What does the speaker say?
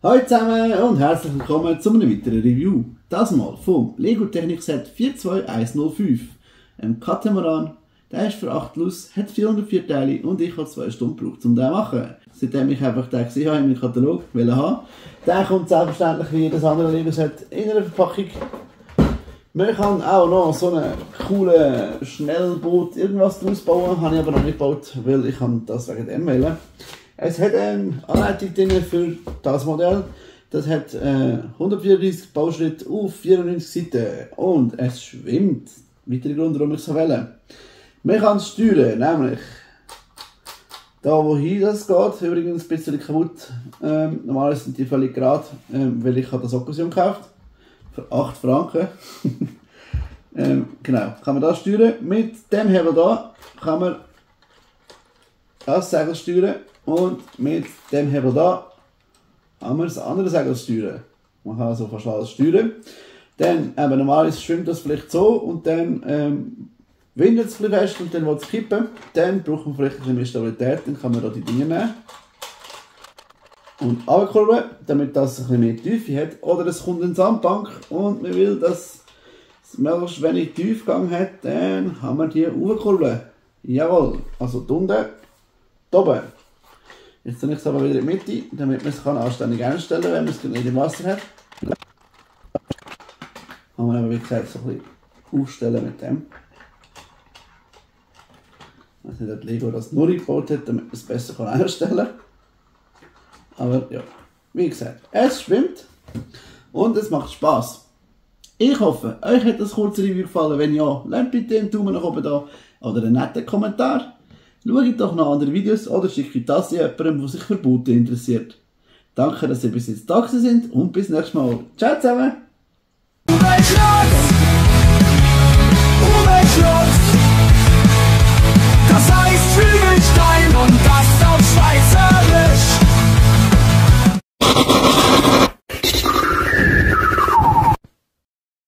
Hallo zusammen und herzlich willkommen zu einem weiteren Review. Das mal vom Lego Technik Set 42105. Ein Katamaran, der ist für 8 Plus, hat 404 Teile und ich habe 2 Stunden gebraucht, um den zu machen. Seitdem ich einfach den gesehen habe in meinem Katalog haben. Der kommt selbstverständlich wie jedes andere Lego Set in einer Verpackung. Man kann auch noch so einen coolen Schnellboot irgendwas daraus bauen, habe ich aber noch nicht gebaut, weil ich das wegen dem wählen. Es hat eine Anleitung drin für das Modell. Das hat 134 Bauschritte auf 94 Seiten und es schwimmt. Weiterer Grund, warum ich es wähle. Man kann es steuern, nämlich da wohin das geht, übrigens ein bisschen kaputt. Normalerweise sind die völlig gerade, weil ich das Okkasion gekauft für 8 Franken. Genau, kann man das steuern. Mit dem Hebel da kann man das Segel steuern. Und mit dem Hebel da haben wir das andere Segel steuern. Man kann also fast alles steuern. Dann normalerweise schwimmt das vielleicht so und dann windet es ein bisschen fest und dann will es kippen. Dann braucht man vielleicht ein bisschen mehr Stabilität, dann kann man da die Dinge nehmen und abkurbeln, damit das ein bisschen mehr Tiefe hat. Oder es kommt eine Sandbank und man will, dass es möglichst wenig Tiefgang hat, dann kann man die hochkurbeln. Jawohl, also unten, oben. Jetzt tue ich es aber wieder in die Mitte, damit man es anständig einstellen kann, wenn man es nicht im Wasser hat. Kann man aber wie gesagt so ein bisschen aufstellen mit dem. Ich weiß nicht, ob Lego das nur eingebaut hat, damit man es besser einstellen kann. Aber ja, wie gesagt, es schwimmt und es macht Spass. Ich hoffe, euch hat das kurze Review gefallen. Wenn ja, lasst bitte einen Daumen nach oben da oder einen netten Kommentar. Schaut doch noch andere Videos oder schickt das jemandem, der sich für Boote interessiert. Danke, dass ihr bis jetzt da sind und bis nächstes Mal. Ciao zusammen!